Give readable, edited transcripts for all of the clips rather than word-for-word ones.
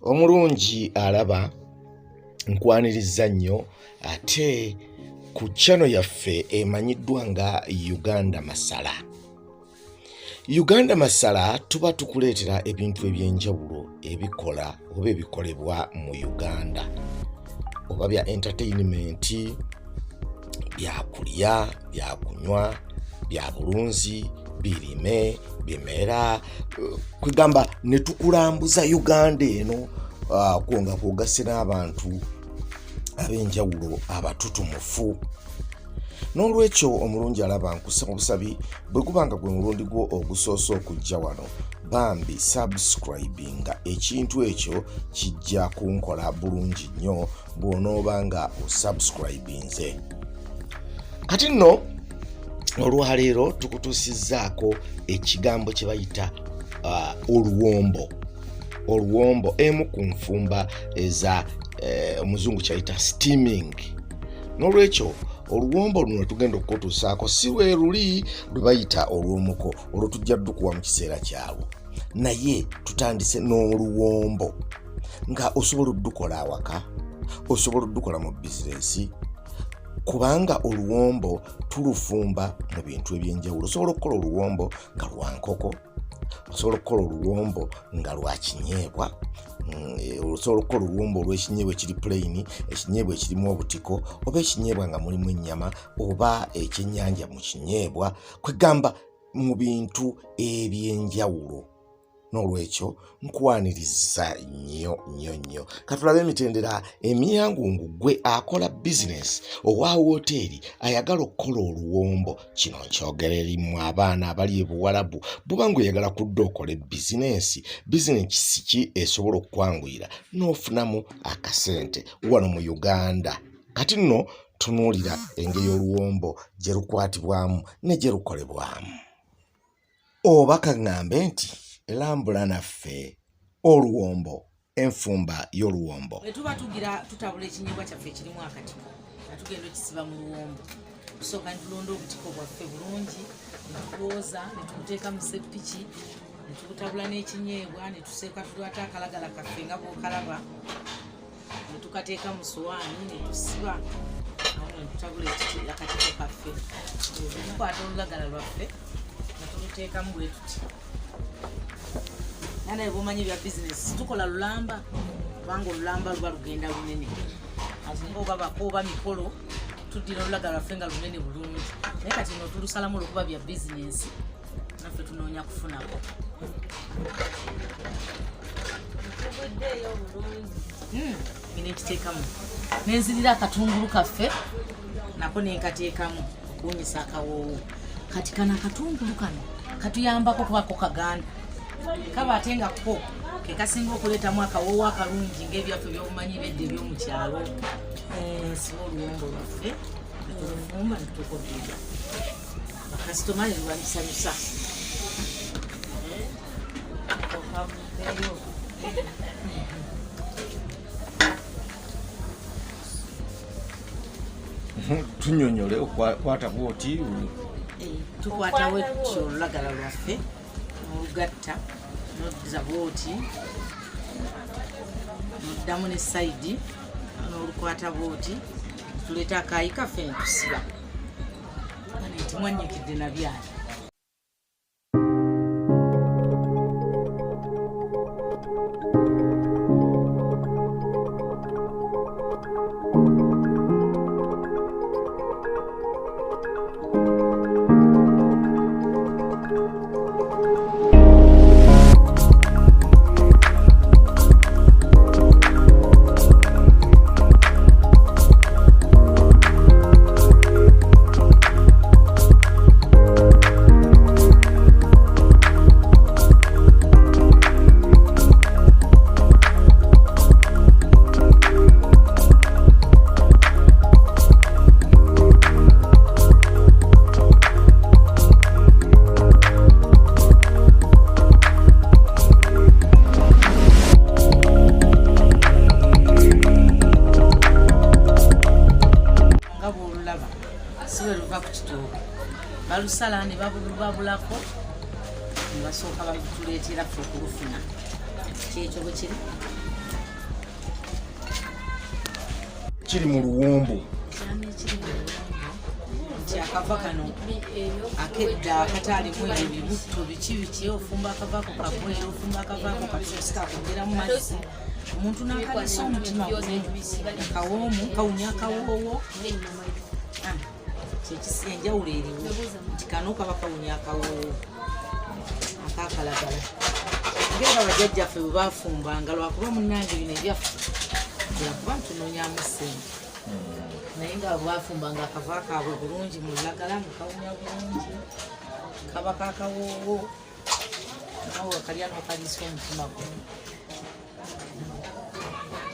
Omulungi alaba nkwanirizza nnyo ate ku channel yaffe emanyiddwa nga Uganda Masala. Uganda Masala tuba tukuleetera ebintu eby'enjawulo ebikola oba ebikolebwa mu Uganda oba bya entertainment, byakulya, byakunywa, bya bulunzi, birime, bimera, kwegamba ne tukulambuza Uganda eno kwo nga kwogasse n'abantu ab'enjawulo abatutumufu. N'olwekyo omulungi alaba nkusaba obusabi bwe guba nga gwe mulundi gwo ogusoose okujja wano, bambi subscribinga, ekintu ekyo kijja kunkola bulungi nnyo bw'onooba nga osubscribinze. Kati nno olwaleero tukutuusizzaako ekigambo kye bayita oluwombo. Oluwombo emu ku nfumba eza omuzungu kyayita steaming. N'olwekyo oluwombo luno tugenda okukutuusaako si lwe luli lwe bayita olw'omuko, olwo tujja ddukuwa mu kiseera kyalwo, naye tutandise n'oluwombo nga osobola oddukola awaka, osobola oddukola mu bizinensi, kubanga oluwombo tulufumba mu bintu eby'enjawulo. Osobola okukola oluwombo nga lwa nkoko, osobola okukola oluwombo nga lwa kinyeebwa, osobola okukola oluwombo olw'ekinyeebwa ekiri plain, ekinyeebwa ekirimu obutiko, oba ekinyeebwa nga mulimu ennyama, oba ekyennyanja mu kinyeebwa, kwegamba mu bintu eby'enjawulo. N'olwekyo nkwaniriza nnyo nnyo nnyo. Katulabe emitendera emyangungu gwe akola bizinesi owa wooteeri ayagala okukola oluwombo. Kino nkyogera eri mmwe abaana abali e Buwalabu, bw'oba ng'oyagala kudda okole bizinensi, bizinensi ki esobola okukwanguyira n'ofunamu akasente wano mu Uganda? Kati nno tunuulira engeri oluwombo gye lukwatibwamu ne gye lukolebwamu. Oba kaŋŋambe nti lambula naffe oluwombo, enfumba y'oluwombo. Bwe tuba tugira tutabula ekinyeebwa kyaffe ekirimu akatiko nga tugenda okisiba mu luwombo, tusooka ne tulonda obutiko bwaffe bulungi ne tubwoza ne tubuteeka mu seppiki ne tubutabula n'ekinyeebwa ne tuseeka tulwata akalagala kaffe nga bw'okalaba ne tukateeka mu sowaani ne tusiba awo ne tutabula akatiko kaffe. Tukwata olulagala lwaffe nga tuluteekamu bwe tuti. Naye naye bwomanyi ebya bizinesi tukola lulamba, kubanga olulamba luba lugenda lunene, ate nga oba bako oba mikolo tuddira olulagala lwaffe nga lunene bulungi, naye kati no tulusalamu olwokuba bya bizinesi naffe tunoonya kufunako. Tuguddeeyo bulungi. Nina ekiteekamu nenzirira akatungulu kaffe nako nenkateekamu okuwunyisa akawoowo. Kati kano akatungulu kano katuyambako kubako kaganda kaba ate nga ko kekasinga okuleetamu akawoowo akalungi ng'ebyaffe byobumanyi bedde ebyomukyalo. Nsiba oluwombo lwaffe netulufumba netukodira bakasitoma ne lubabisanyusa. Okavuddeyo. Tunyonyole okwata bwoti. Tukwatawo tutyo olulagala lwaffe n'olugatta noddiza bwoti noddamu ne sayidi n'olukwata bwoti, tuleeta akaayi kaffe netusiba nti mwanyikidde nabyala. Nga bwolulaba si bwe luva ku kitooke, balusala ne babulubabulako ne basooka balutuleetera ffe okulufuna. Kyekyo bwe kiri. Kiri mu luwombo. Ekyama ekiri mu luwombo nti akava kano akedda akataalimu ebyo bibutto biki biki, ofumba akavaako kagwera, ofumba akavaako kasosi kakongeramu mazzi, omuntu n'akalisa omutima gumu kawoomu kawunya akawoowo. Kyekisi enjawulo eriwo nti kano kaba kawunya akawoowo akakalagala ngera bajjajjaffe bwe bafumbanga, lwakuba munnange bino ebyaffe lwakuba ntunonyamu ssente, naye nga bwafumbanga akava kaabwe bulungi mu lulagala nga kawunya bulungi, kaba kakawoowo, nawe wakalya n'okaliisa omutima gumu.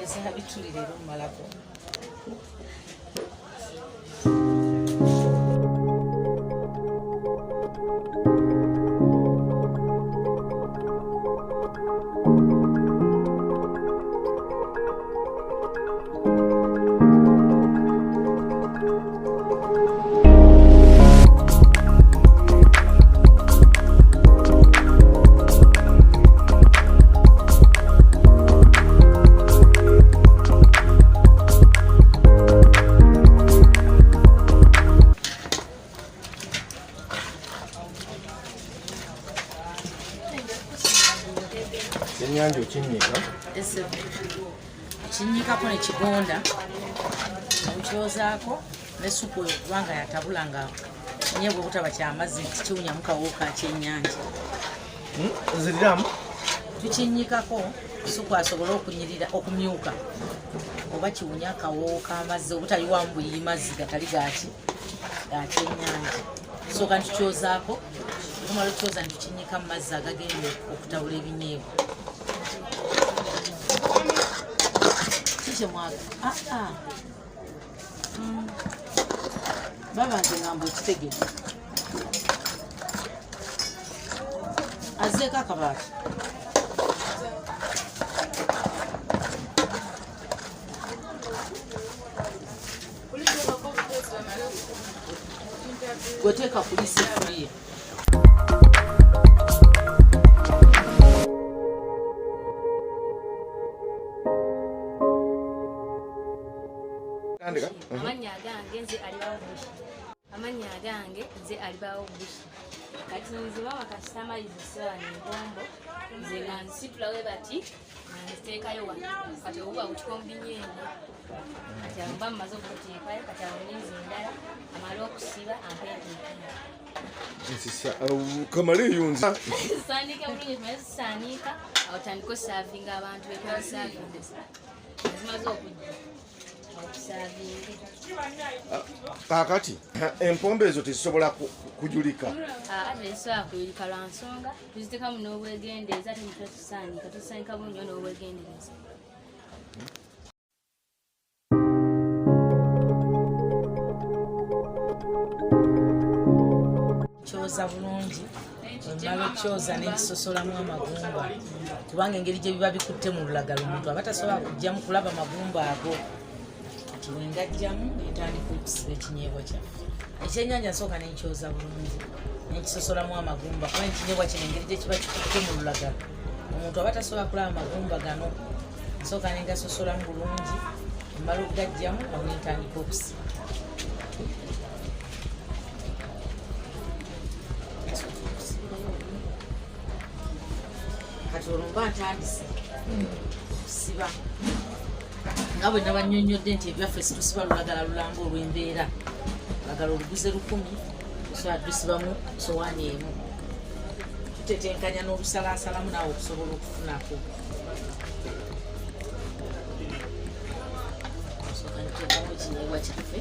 Esaba bituli leero mmalako. Ekyennyanja okinnyika? Okinnyikako ne kigonda, okyozaako ne supu oyo, kubanga yatabula nga kinyeebwa obutaba kyamazzi nti kiwunyamu kawoowo ka kyennyanja. Nziriramu. Tukinnyikako supu asobole okunyirira, okumyuka oba kiwunya akawoowo k'amazzi obutayiwamu buyiyi mazzi gatali gaki ga kyennyanja. Tusooka ntukyozaako, tumala okukyoza ntukinnyika mu mazzi agagenda okutabula ebinyeebwa. Kiki mwaga? Aa, baba nze ngamba okitegedde, azzeeko akabaati. Gweteeka kuli sefuliya. Tandika. Amannya agange nze Alibawo Bushi. Amannya agange nze Alibawo Bushi. Kati nze mama kasita amaliza essiwaani empombo, nze nga nzisitula we bati nga nziteekayo wano. Kati obuba butiko mu binyeebwa, kati awo mba mmaze okubuteekayo. Kati awo ninze endala amale okusiba ampe nteekemu. Nsisa kamale eyo nzi. Zisaaniike bulungi, tumale zisaanika, awo tandika osaavinga abantu betwasaavinga zimaze okujja okusaavinge. Kaakati empombo ezo tezisobola kujulika? Ate tezisobola kuyulika lwa nsonga tuziteekamu n'obwegendereza, ate mutwe tusaanika, tusaanika bulungi nnyo n'obwegendereza. Kyoza bulungi, wemala okyoza nekisosolamu amagumba, kubanga engeri gye biba bikutte mu lulagala omuntu aba tasobola kujjamu kulaba magumba ago. Kati wengajjamu nentandika okusiba ekinyeebwa kyaffe. Ekyennyanja nsooka nenkyoza bulungi nenkisosolamu amagumba, kuba ekinyeebwa kino engeri gye kiba kikutte mu lulagala omuntu aba tasobola kulaba magumba gano. Nsooka nengasosolamu bulungi, mmala okugajjamu awo nentandika okusiba. Kati olwo mba ntandise okusiba nga bwe nabanyonyodde nti ebyaffe situsiba lulagala lulamba olw'embeera. Lulagala oluguze 1000 osobola tusibamu sowaani emu, tutetenkanya n'olusalaasalamu naawe okusobola okufunako. Sooka nituteekamu ekinyeebwa kyaffe.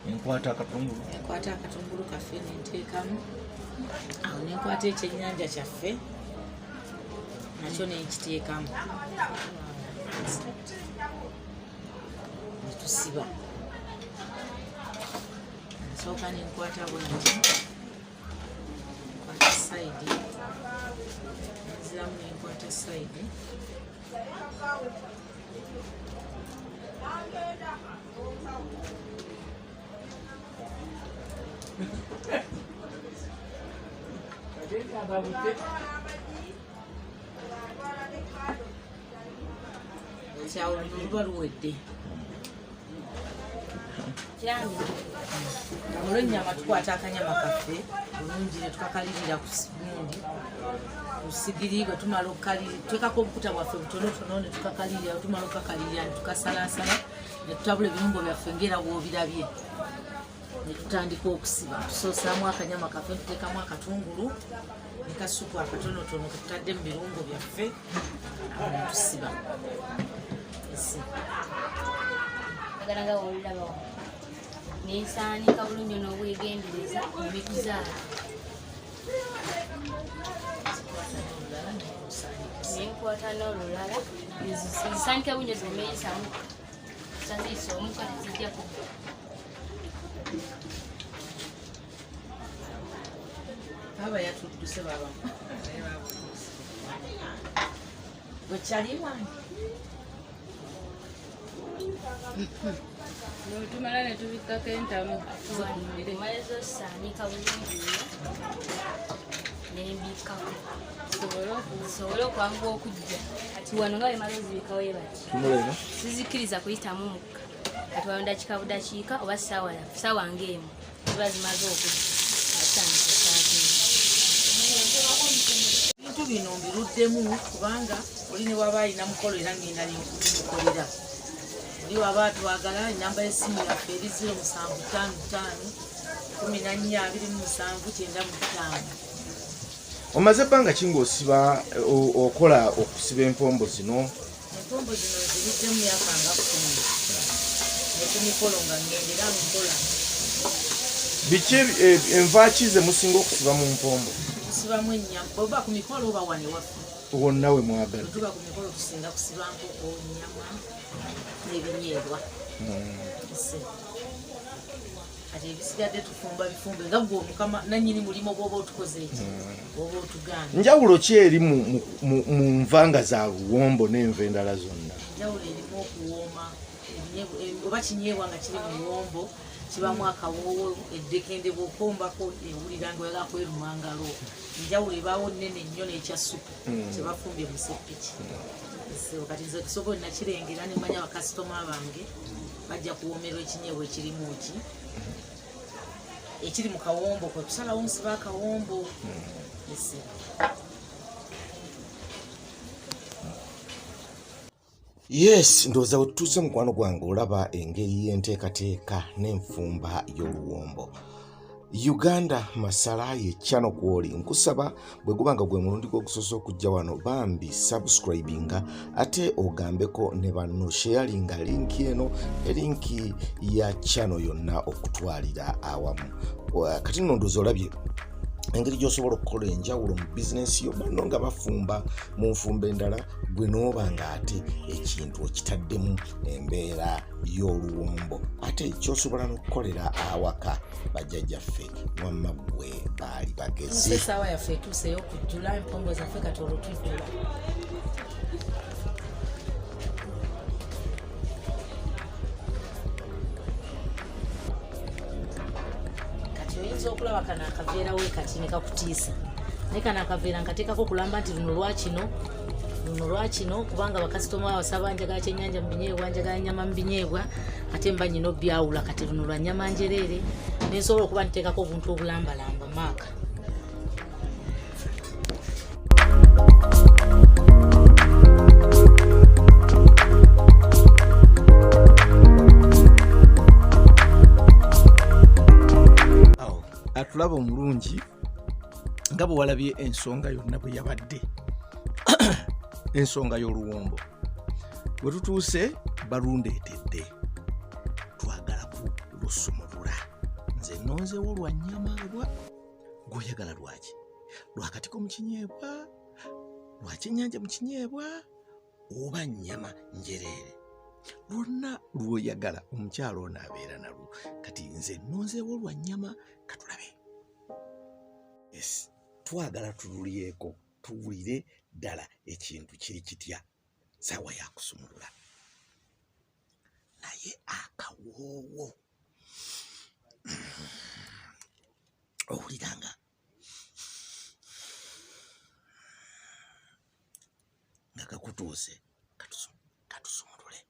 Enkwata akatungulu. Enkwata akatungulu kaffe nenteekamu awo, nenkwata ekyennyanja kyaffe. Nakyo nenkiteekamu netusiba. Nsooka nenkwata bwenti, nkwata sayidi, nziramu nenkwata sayidi. Kati awo luno luba luwedde. Olw'ennyama tukwata akanyama kaffe bulungi ne tukakalirira ku gundi ku sigiri. Bwe tumala okukalirira, tuteekako obukuta bwaffe butonotono ne tukakalirira. Bwe tumala okukakalirira ne tukasalaasala ne tutabula ebirungo byaffe ng'era bw'obirabye, ne tutandika okusiba. Tusoosaamu akanyama kaffe, tuteekamu akatungulu ne kasupu akatonotono ketutadde mu birungo byaffe, awo ne tusiba. Esi. Agala nga wolaba wano, nensaanika bulungi n'obwegendereza nebikuzaala. Nenkwata n'olulala, nzisaanika bulungi zimeyisamu, saziyisa omuka, tezijja kugwa. Baba yatudduse, baba gwekyali wange. Tumala ne tubikkako entamu zikumire. Maliza osaanika bulungi nnyo, nembikkako zisobole okwanguwa okujja. Kati wano nga bwemala ozibikawo bati, sizikiriza kuyitamu mukka. Kati wano dakiika budakiika oba saawa ng'emu ziba zimaze okujja, nga tutandika osaavinga. Ebintu bino mbiruddemu kubanga oli ne waba alina mukolo era ngenda nemukolera. Oli waba atwagala, enamba y'essimu yaffe eri 0755 14 27 95. Omaze ebbanga ki ng'osiba, okola okusiba empombo zino? Empombo zino nziruddemu myaka nga 10, ne ku mikolo nga ngenda era nkola. Biki enva ki ze musinga okusiba mu mpombo? Tusibamu ennyama bweba ku mikolo oba wano ewaffe. Wonna we mwagadde. Bwe tuba ku mikolo tusinga kusiba nkoko, nyama n'ebinyeebwa. Ese. Kati ebisigadde tufumba bifumbe nga gwe omukama nanyini mulimo bwoba otukoze eki bwoba otugambye. Njawulo ki eri mu nva nga za luwombo n'enva endala zonna? Enjawulo erimu okuwooma oba kinyeebwa nga kiri mu luwombo kibamu akawoowo, eddekende bw'okombako ewulira nga oyagala kweruma ngalo. Enjawulo ebaawo nnene nnyo n'ekya supu kyebafumbye mu seppiki. So, kati nze kusobola nakirengera nemanya bakasitoma bange bajja kuwoomerwa ekinyeebwa ekirimu ki ekiri mu kawombo, kwe kusalawo nsiba akawombo. Ese. Yes, ndowooza wetutuuse mukwano gwange, olaba engeri y'enteekateeka n'enfumba y'oluwombo. Uganda Masala ye channel kwoli. Nkusaba bwe guba nga gwe mulundi gw'ogusoose okujja wano, bambi subscribinga ate ogambeko ne banno, sharinga linki eno ne linki ya channel yonna okutwalira awamu. Kati nno ndowooza olabye engeri gy'osobola okukola enjawulo mu bizinensi yo, banno nga bafumba mu nfumba endala, gwe n'oba ng'ate ekintu okitaddemu embeera y'oluwombo ate kyosobola n'okukolera awaka. Bajjajjaffe wamma ggwe baali bagezi. Essaawa yaffe etuuseyo okujjula empombo zaffe, kati olwo tujjula. Kati oyinza okulaba kano akaveera we kati ne kakutiisa, naye kano akaveera nkateekako okulamba nti luno lwakino, luno lwakino, kubanga bakasitoma basaba njagala kyennyanja mu binyeebwa, njagala nyama mu binyeebwa, ate mba nyina obyawula. Kati luno lwa nyama njereere, nensobola okuba niteekako obuntu obulambalamba maaka. Awo atulaba omulungi, nga bwe walabye ensonga yonna bwe yabadde ensonga y'oluwombo, bwe tutuuse balundeetedde, twagala ku lusumulula. Nze nonzewo lwa nnyama, lwa gweoyagala lwaki, lwakatiko mu kinyeebwa. Lwa kyennyanja mu kinyeebwa oba nnyama njereere, lwonna lw'oyagala omukyala ono abeera nalwo. Kati nze nnonzeewo lwa nnyama, katulabe. Yes, twagala tululyeko tuwulire ddala ekintu kiri kitya. Saawa yakusumulula, naye akawoowo owulira nga nga kakutuuse. Katusumulule.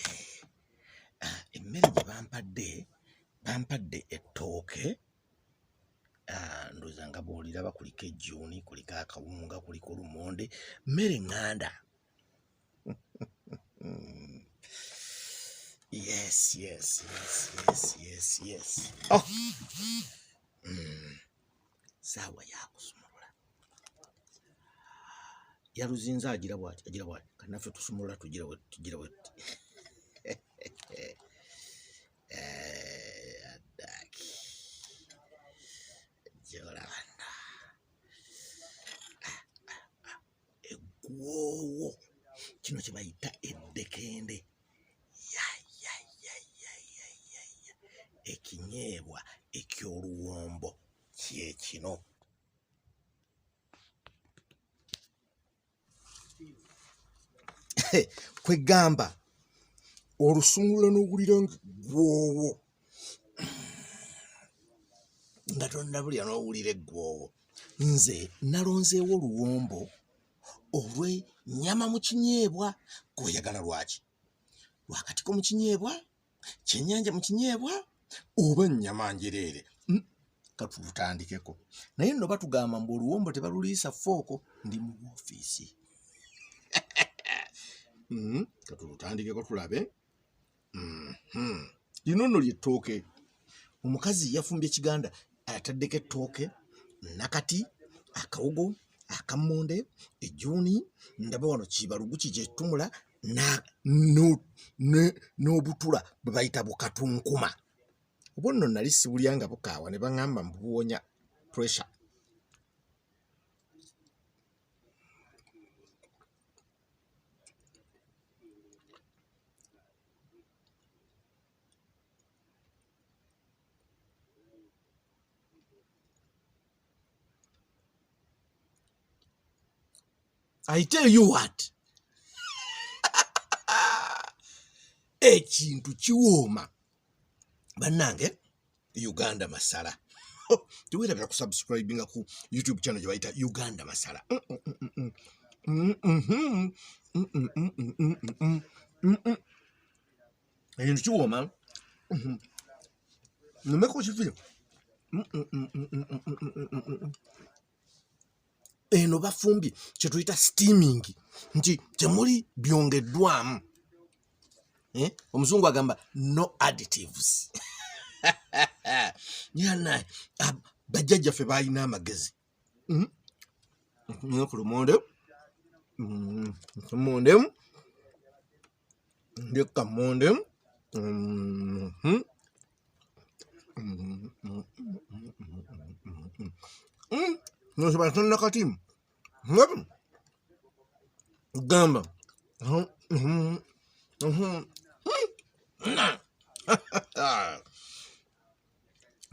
Eh, emmere gye bampadde, bampadde ettooke, ah, ndowooza nga bw'oliraba kuliko ejjuuni, kuliko akawunga, kuliko lumonde, mmere ŋŋanda. Yes, yes, yes, yes, yes, yes. Oh. Saawa yakusumulula. Yaluzinze agira bwati, agira bwati, kanaffe tusumulula tugira bwe tugira bwe. Eh, addaki gyolaba nno eggwoowo, kino kye bayita eddekende, yayayayayaya, ekinyeebwa eky'oluwombo kye kino. Kwegamba olusumulula n'owulira nga eggwoowo, nga tonnabulya n'owulira eggwoowo. Nze nalonzeewo oluwombo olw'ennyama mu kinyeebwa. Gw'oyagala lwaki? Lwakatiko mu kinyeebwa, kyennyanja mu kinyeebwa oba nnyama njereere? Katulutandikeko. Naye nno batugamba mbu oluwombo tebaluliisa fooko. Ndi mu woofiisi. Katulutandikeko tulabe. Lino nno ly'ettooke. Omukazi yafumbye kiganda, ataddeko ettooke, nakati, akawogo, akammonde, ejjuuni, ndaba wano kibalugu kikyetumula n'obutula bwe bayita bukatunkuma. Obwo nno nali sibulya nga bukaawa, ne baŋŋamba mbu buwonya pressure. I tell you what, ekintu kiwooma bannange. Uganda Masala, teweerabira ku subscribinga ku YouTube channel gye bayita Uganda Masala. Ekintu kiwooma, numeko kivi eno bafumbye kyetuyita steaming, nti temuli byongeddwamu. Eh? Omuzungu agamba no additives. Yana bajjajjaffe balina amagezi. Ku lumonde, monde ndeka monde. Nosaba kati gamba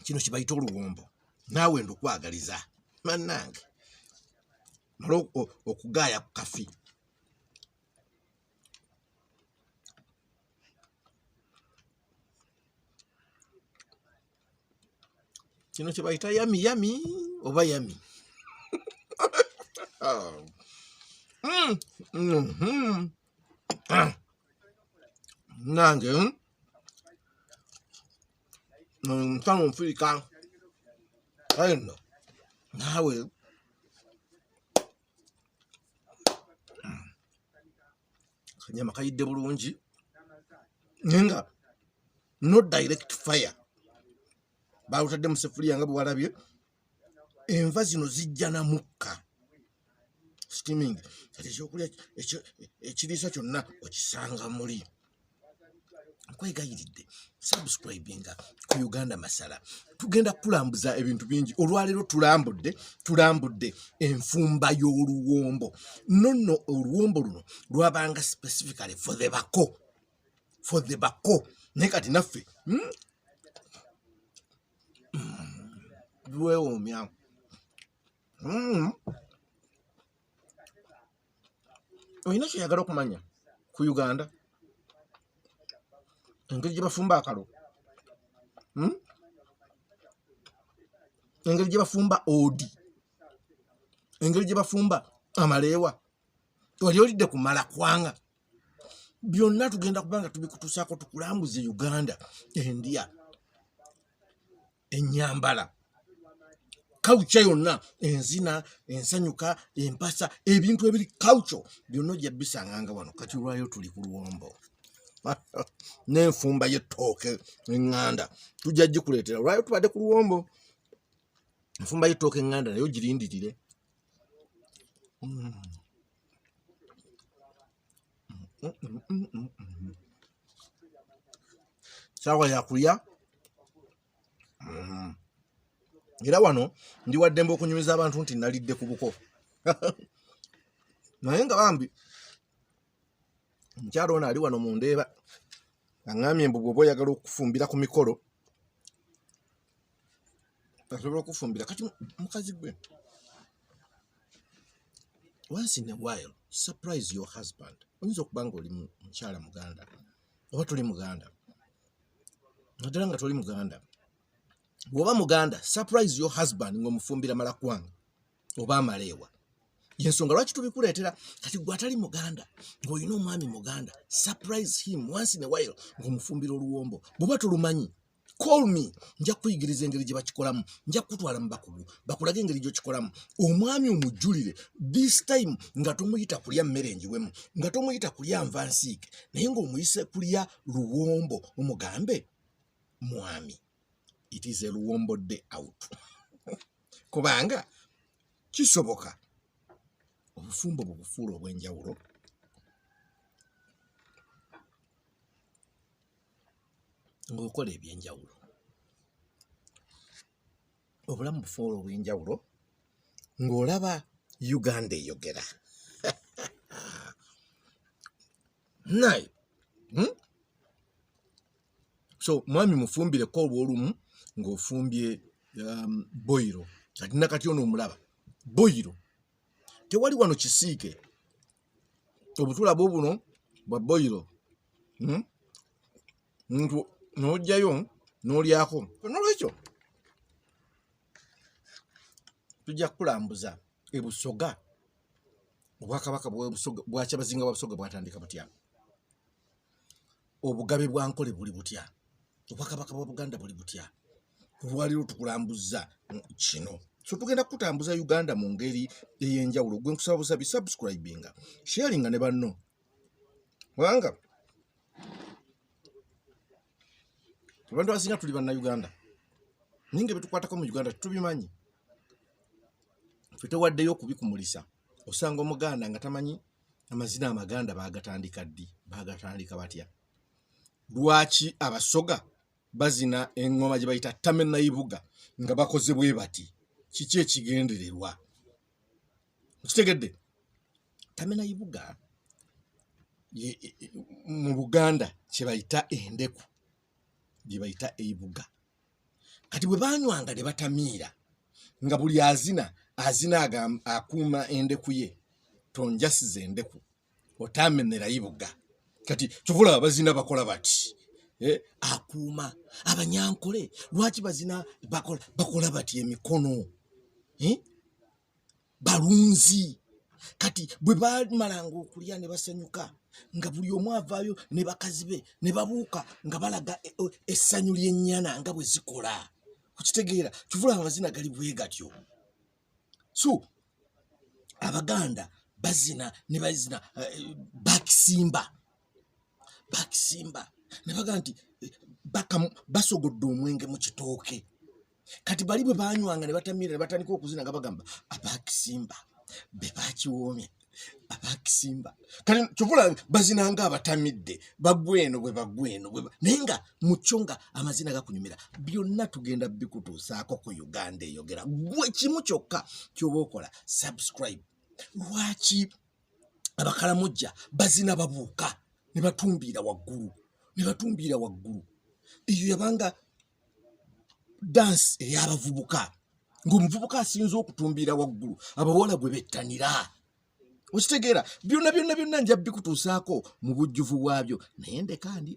kino kibayita oluwombo. Naawe ndukwagaliza mannange, mala okugaaya ku kafi. Kino kyebayita yami yami oba yami. Nange nsano nfirika, kale nno naawe kanyama kayidde bulungi, naye nga no direct fire, balutadde mu sefuliya nga bwe walabye. Enva zino zijja na mukka, steaming. Kati ekyokulya ekiriisa kyonna okisanga muli. Nkwegayiridde subscribinga ku Uganda Masala, tugenda kukulambuza ebintu bingi. Olwaleero tulambudde enfumba y'oluwombo. Nonno oluwombo luno lwabanga specifically for the bako, for the bako, naye kati naffe lwewoomya. Olina kyoyagala okumanya ku Uganda, engeri gye bafumba akalo, Engeri gye bafumba odi, engeri gye bafumba amaleewa, wali olidde kumala kwanga, byonna tugenda kubanga tubikutusaako, tukulambuze Uganda, endya, ennyambala, kawuca yonna, enzina, ensanyuka, empasa, ebintu ebiri kawuco byonna ojja bisanganga wano. Kati olwayo tuli ku luwombo n'enfumba y'ettooke eŋŋanda, tujja gikuleetera. Olwayo tubadde ku luwombo, enfumba y'ettooke eŋŋanda naye ogirindirire. Saawa yakulya. Era wano ndi waddembe okunyumiza abantu nti nalidde ku buko, naye nga bambi omukyalo ono ali wano mu Ndeeba aŋŋambye mbu bw'oba oyagala okufumbira ku mikolo asobola okufumbira. Kati mukazi gwe, once in a while surprise your husband. Oyinza okuba nga oli mukyala muganda oba toli muganda, naddala nga toli muganda. Bw'oba muganda, surprise your husband ng'omufumbira malakwanga oba amaleewa. Yensonga lwaki tubikuleetera. Kati gwe atali muganda ng'olina omwami muganda, surprise him once in a while ng'omufumbira oluwombo. Bw'oba tolumanyi, call me, nja kukuyigiriza engeri gye bakikolamu, nja kukutwala mu bakugu bakulage engeri gy'okikolamu. Omwami omujjulire this time nga tomuyita kulya mmere njiwemu, nga tomuyita kulya nva nsiike, naye ng'omuyise kulya luwombo. Omugambe, mwami, it is a luwombo day out, kubanga kisoboka obufumbo bwe bufuula obw'enjawulo ng'okola ebyenjawulo, obulamu bufuula obw'enjawulo ng'olaba Uganda Eyogera. Naye So mwami mufumbireko olw'olumu ng'ofumbye boyiro. Kati nakati ono omulaba boyiro, tewali wano kisiike, obutula bwo buno bwa boyiro, Muntu n'ojjayo n'olyako. Nolwekyo tujja kukulambuza ebusoga, obwakabaka bwakyabazinga bwa Busoga bwatandika butya, obugabe bwa Nkole buli butya, obwakabaka bwa Buganda buli butya. Olwaliro tukulambuza kino, so tugenda kukutambuza Uganda mu ngeri ey'enjawulo. Gwe nkusaba busabi, subscribinga, sharinga ne banno, kubanga abantu abasinga tuli Bannayuganda naye nga ebitukwatako mu Uganda tetubimanyi. Ffe tewaddeyo okubikumulisa. Osanga Omuganda nga tamanyi amazina amaganda bagatandika ddi, bagatandika batya, lwaki Abasoga bazina eŋŋoma gye bayita tamenayibuga nga bakoze bwe bati, kiki ekigendererwa. Okitegedde? Tamenayibuga mu Buganda kye bayita endeku, gye bayita eibuga. Kati bwe banywanga ne batamiira, nga buli azina azina akuuma endeku ye, tonjasiza endeku, otamenera ibuga. Kati kyovulaba bazina bakola bati, akuuma. Abanyankole lwaki bazina bakola bati emikono? Balunzi. Kati bwe bamalanga okulya ne basanyuka, nga buli omu avaayo ne bakazi be ne babuuka nga balaga essanyu ly'ennyana nga bwe zikola. Okitegeera? Kivulaba amazina gali bwe gatyo. So Abaganda bazina ne bazina bakisimba, bakisimba ne bagamba nti basogodde omwenge mu kitooke. Kati bali bwe banywanga ne batamiira ne batandika okuzina nga bagamba abakisimba be bakiwoomya. Abakisimba kale kyovula bazinanga abatamidde, bagwa eno bwe bagwa eno naye nga mukyo nga amazina gakunyumira. Byonna tugenda bikutuusaako ku Uganda Eyogera. Gwe kimu kyokka kyoba okola, subscribe. Lwaki Abakalamujja bazina babuuka ne batumbiira waggulu, ne batumbiira waggulu? Eyo yabanga dansi ey'abavubuka, ng'omuvubuka asinze okutumbiira waggulu, abawala gwe bettanira. Okitegeera? Byonna byonna byonna nja bikutuusaako mu bujjuvu bwabyo, naye ndeka ndi.